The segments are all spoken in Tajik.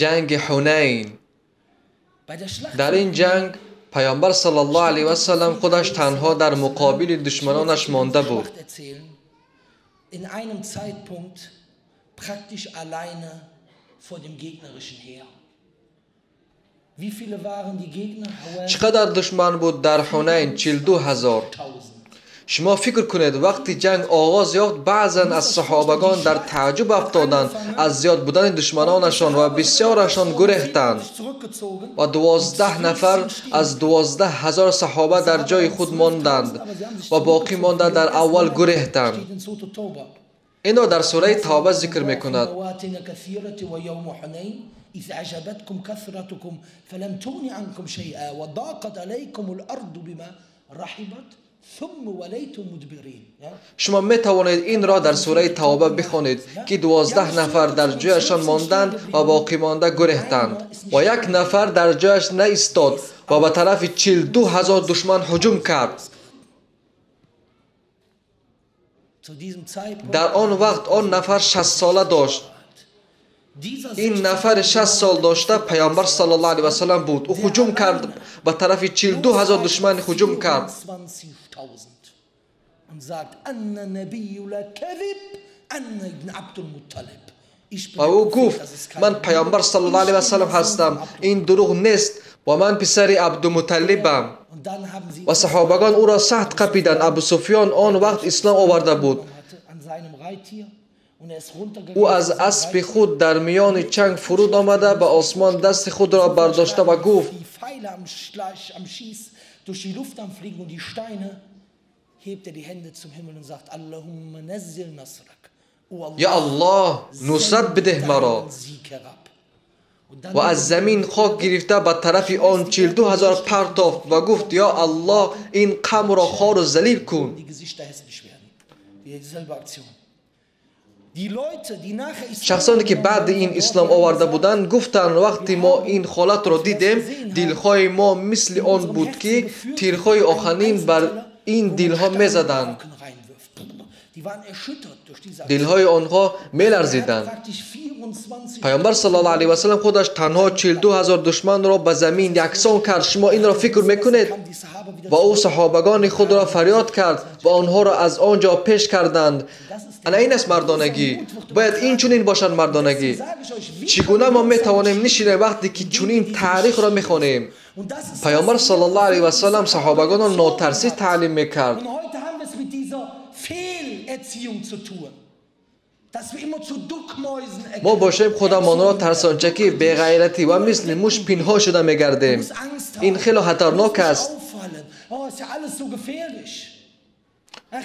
Ҷанги Ҳунайн. Дар ин ҷанг паёмбар саллаллоҳу алайҳи васаллам худаш танҳо дар муқобили душманонаш монда буд. Чӣ қадар душман буд дар Ҳунайн? 42,000. Шумо фикр кунед, вақти ҷанг оғоз ёфт, баъзан аз саҳобагон дар таъҷуб афтоданд аз зиёд будани душманонашон ва бисёрашон гурехтанд ва 12 нафар аз 12,000 саҳоба дар ҷои худ монданд ва боқӣ монда дар аввал гурехтанд. Инро дар сураи Тавба зикр мекунад. إذ أعجبتكم كثرتكم فلم تغن عنكم شيئا وضاقت عليكم الأرض بما رحبت ثم وليتم مدبرين. Шумо метавонед инро дар сураи Тавба бихонед, ки 12 нафар дар ҷояшон монданд ва боқимонда гурехтанд ва як нафар дар ҷояш наистод ва ба тарафи 42,000 душман ҳуҷум кард. Дар он вақт он нафар 60 сола дошт. Ин нафари 60 сол дошта паёмбар саллаллоҳу алайҳи васаллам буд. Ӯ ҳуҷум кард, ба тарафи 42,000 душман ҳуҷум кард. Ва ӯ гуфт: ман паёмбар саллаллоҳу алайҳи васаллам ҳастам, ин дурӯғ нест ва ман писари Абдумуталлибам. Ва саҳобагон ӯро сахт қапиданд. Абу Суфён он вақт ислом оварда буд. Ӯ аз аспи худ дар миёни чанг фуруд омада ба осмон дасти худро бардошта ва гуфт: Я Аллоҳ, нусрат бидеҳ маро. Ва аз замин хок гирифта ба тарафи он 42,000 партофт ва гуфт: Я Аллоҳ, ин қавмро хору залил кун. Шахсоне ки баъди ин ислом оварда буданд гуфтанд: вақте мо ин ҳолатро дидем, дилҳои мо мисли он буд, ки тирҳои оханин бар ин дилҳо мезаданд. Дилҳои онҳо меларзиданд. Паёмбар саллаллоҳу алайҳи васаллам худаш танҳо 42,000 душманро ба замин яксон кард. Шумо инро фикр мекунед? Ва ӯ саҳобагони худро фарёд кард ва онҳоро аз он ҷо пеш карданд. Ана ин аст мардонагӣ. Бояд ин чунин бошад мардонагӣ. Чӣ гуна мо метавонем нишинем вақте ки чунин таърихро мехонем? Паёмбар саллаллоҳу алайҳи васаллам саҳобагонро нотарсӣ таълим мекард. Мо бошем худамонро тарсончакӣ, беғайратӣ ва мисли муш пинҳон шуда мегардем. Ин хело хатарнок аст.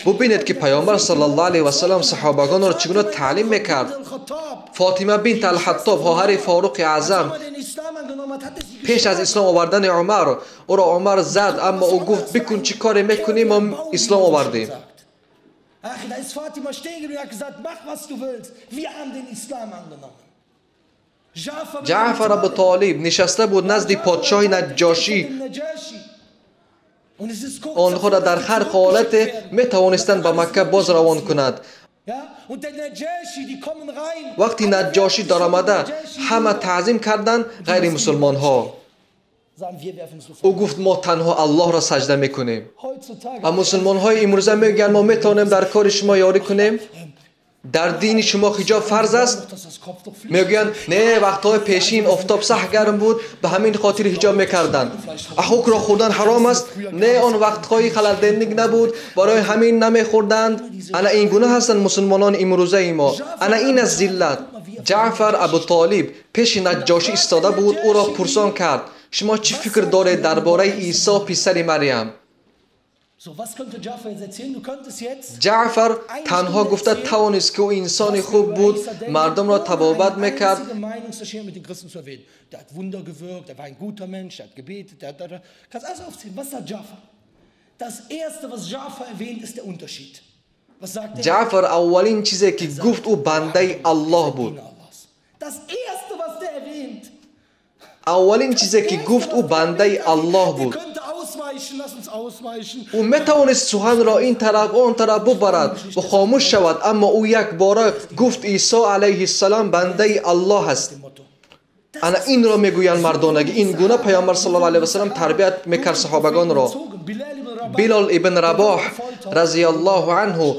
Бубинед, ки паёмбар саллаллоҳу алайҳи васаллам саҳобагонро чӣ гуна таълим мекард. Фотима бинт Алхаттоб, хоҳари Форуқи Аъзам, пеш аз ислом овардани Умар, ӯро Умар зад, аммо ӯ гуфт: бикун чӣ коре мекунӣ, мо ислом овардем. Ach, da ist Fatima stehen geblieben und hat gesagt: Mach, was du willst. Wir haben den Islam angenommen. Ҷаъфар Абу Толиб нишаста буд назди подшоҳи Наҷҷошӣ. Онҳоро дар ҳар ҳолате метавонистанд ба Макка боз равон кунад. Вақти Наҷҷошӣ даромада, ҳама таъзим карданд ғайри мусулмонҳо. Ӯ гуфт: мо танҳо Аллоҳро саҷда мекунем. Ва мусулмонҳои имрӯза мегӯянд: мо метавонем дар кори шумо ёрӣ кунем? Дар дини шумо ҳиҷоб фарз аст? Мегӯянд: не, вақтҳои пешин офтоб сахт гарм буд, ба ҳамин хотир ҳиҷоб мекарданд. Ахукро хӯрдан ҳаром аст? Не, он вақтҳои халалденник набуд, барои ҳамин намехӯрданд. Ана ин гуна ҳастанд мусулмонони имрӯзаи мо. Ана ин аст зиллат. Ҷаъфар Абу Толиб пеши Наҷҷошӣ истода буд, ӯро пурсон кард: шумо чӣ фикр доред дар бораи Исо писари Марьям? Ҷаъфар танҳо гуфта тавонист, ки ӯ инсони хуб буд, мардумро табобат мекард. Ҷаъфар аввалин чизе ки гуфт, ӯ бандаи Аллоҳ буд. Аввалин чизе ки гуфт, ӯ бандаи Аллоҳ буд. Ӯ метавонист суханро ин тараф он тараф бубарад ва хомӯш шавад, аммо ӯ якбора гуфт: Исо алайҳиссалом бандаи Аллоҳ аст. Ана инро мегӯянд мардонагӣ. Ин гуна Паёмбар саллаллоҳу алайҳи васаллам тарбият мекард саҳобагонро. Билол ибн Рабоҳ разияллоҳу анҳу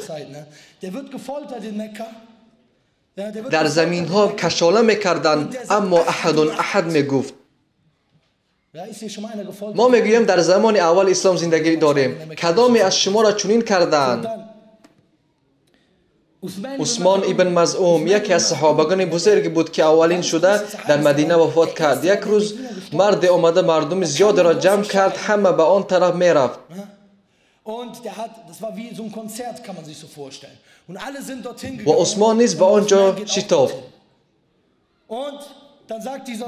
дар заминҳо кашола мекарданд, аммо аҳадун аҳад мегуфт. Мо мегӯем дар замони аввал ислом зиндагӣ дорем. Кадоме аз шуморо чунин кардаанд? Усмон ибн Мазъум яке аз саҳобагони бузурге буд, ки аввалин шуда дар Мадина вафот кард. Як рӯз марде омада мардуми зиёдеро ҷамъ кард, ҳама ба он тараф мерафт. Ва Усмон низ ба он ҷо шитофт.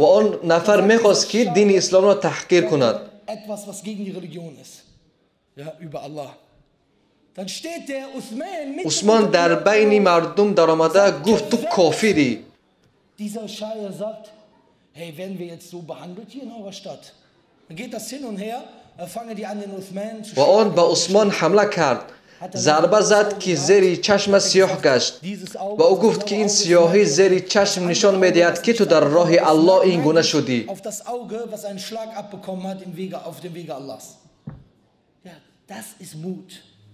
Ва он нафар мехост, ки дини исломро таҳқир кунад. Усмон дар байни мардум даромада гуфт: ту кофирӣ. Ва он ба Усмон ҳамла кард. Зарба зад, ки зери чашма сиёҳ гашт. Ва ӯ гуфт, ки ин сиёҳӣ зери чашм нишон медиҳад, ки ту дар роҳи Аллоҳ ин гуна шудӣ.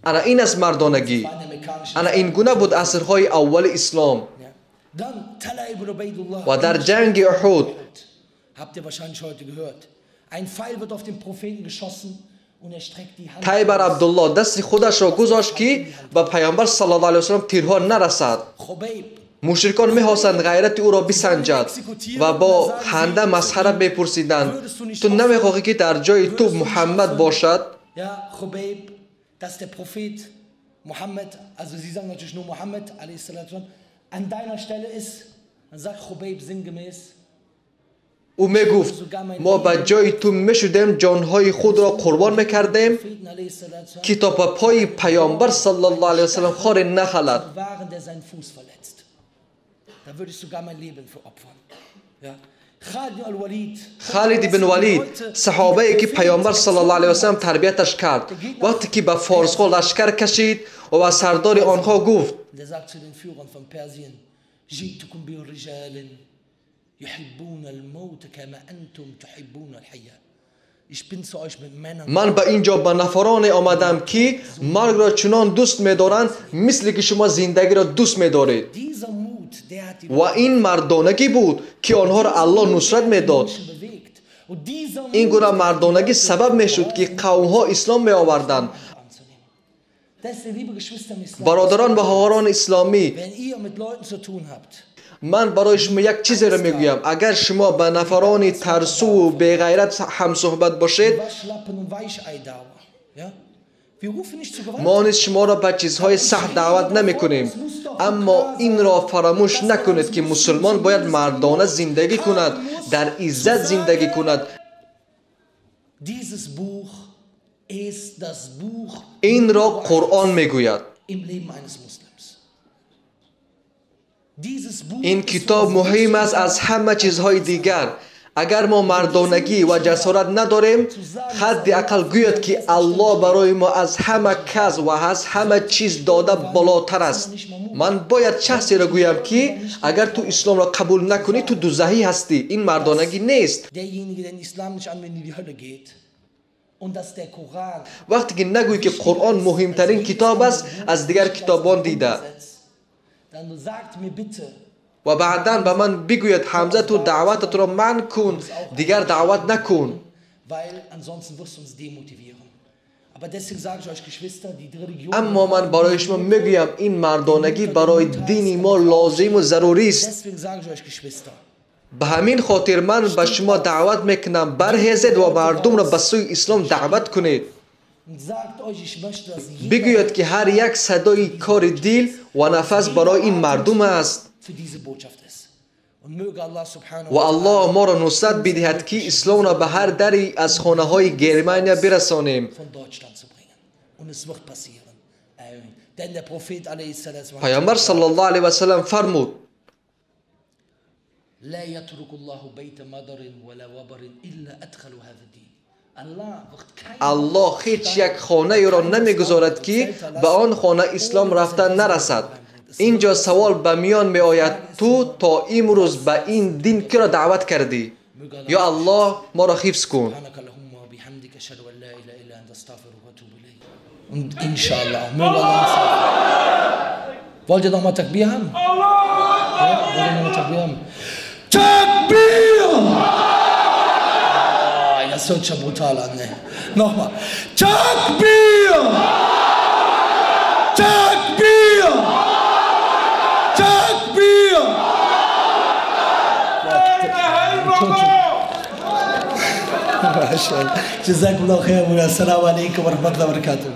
Ана ин аст мардонагӣ. Ана ин гуна буд асрҳои аввали ислом. Ва дар ҷанги Уҳуд Тайбар Абдуллоҳ дасти худашро гузошт, ки ба Паёмбар саллаллоҳу алайҳи васаллам тирҳо нарасад. Мушрикон мехостанд ғайрати ӯро бисанҷад ва бо ханда масхара мепурсиданд: ту намехоҳӣ, ки дар ҷои ту Муҳаммад бошад? Dass der Prophet Muhammad, also sie sagen natürlich nur Muhammad, an deiner Stelle ist, dann sagt Khubayb sinngemäß, ӯ мегуфт: мо ба ҷои ту мешудем, ҷонҳои худро қурбон мекардем, ки то ба пои Паёмбар саллаллоҳу алайҳи васаллам хоре нахалад. Халид ибн Валид, саҳобае ки Паёмбар саллаллоҳу алайҳи васаллам тарбияташ кард, вақте ки ба форсҳо лашкар кашид ва ба сардори онҳо гуфт: ман ба ин ҷо ба нафароне омадам, ки маргро чунон дӯст медоранд, мисле ки шумо зиндагиро дӯст медоред. Ва ин мардонагӣ буд, ки онҳоро Аллоҳ нусрат медод. Ин гуна мардонагӣ сабаб мешуд, ки қавмҳо ислом меоварданд. Бародарон ва хоҳарони исломӣ, ман барои шумо як чизеро мегӯям. Агар шумо ба нафарони тарсуву беғайрат ҳамсӯҳбат бошед, мо низ шуморо ба чизҳои сахт даъват намекунем, аммо инро фаромӯш накунед, ки мусулмон бояд мардона зиндагӣ кунад, дар иззат зиндагӣ кунад. Инро Қуръон мегӯяд. Ин китоб муҳим аст аз ҳама чизҳои дигар. Агар мо мардонагӣ ва ҷасорат надорем, ҳадди ақал гӯяд, ки Аллоҳ барои мо аз ҳама кас ва аз ҳама чиз дода болотар аст. Ман бояд шахсеро гӯям, ки агар ту исломро қабул накунӣ, ту дузаҳӣ ҳастӣ. Ин мардонагӣ нест. Вақте ки нагӯӣ, ки Қуръон муҳимтарин китоб аст аз дигар китобон дида, ва баъдан ба ман бигӯяд: Ҳамза, ту даъвататро манъ кун, дигар даъват накун. Аммо ман барои шумо мегӯям, ин мардонагӣ барои дини мо лозиму зарурист. Ба ҳамин хотир ман ба шумо даъват мекунам: барҳезед ва мардумро ба сӯи ислом даъват кунед. Бигӯяд, ки ҳар як садои кори дил ва нафас барои ин мардум аст. Ва Аллоҳ моро нусрат бидиҳад, ки исломро ба ҳар дари аз хонаҳои Германия бирасонем. Паёмбар саллаллоҳу алайҳи васаллам фармуд: Аллоҳ ҳеҷ як хонаеро намегузорад, ки ба он хона ислом рафта нарасад. Инҷо савол ба миён меояд: ту то имрӯз ба ин дин киро даъват кардӣ? Ё Аллоҳ, моро ҳифз кун. Und inshallah, möge Allah uns helfen. Wollt ihr nochmal Takbir haben? Ja, wollt ihr nochmal Takbir haben? Takbir! Oh, das hört schon brutal an, ne? Nochmal. Takbir! Takbir! Takbir! ما شاء الله. جزاكم الله خير. والسلام عليكم ورحمة الله وبركاته.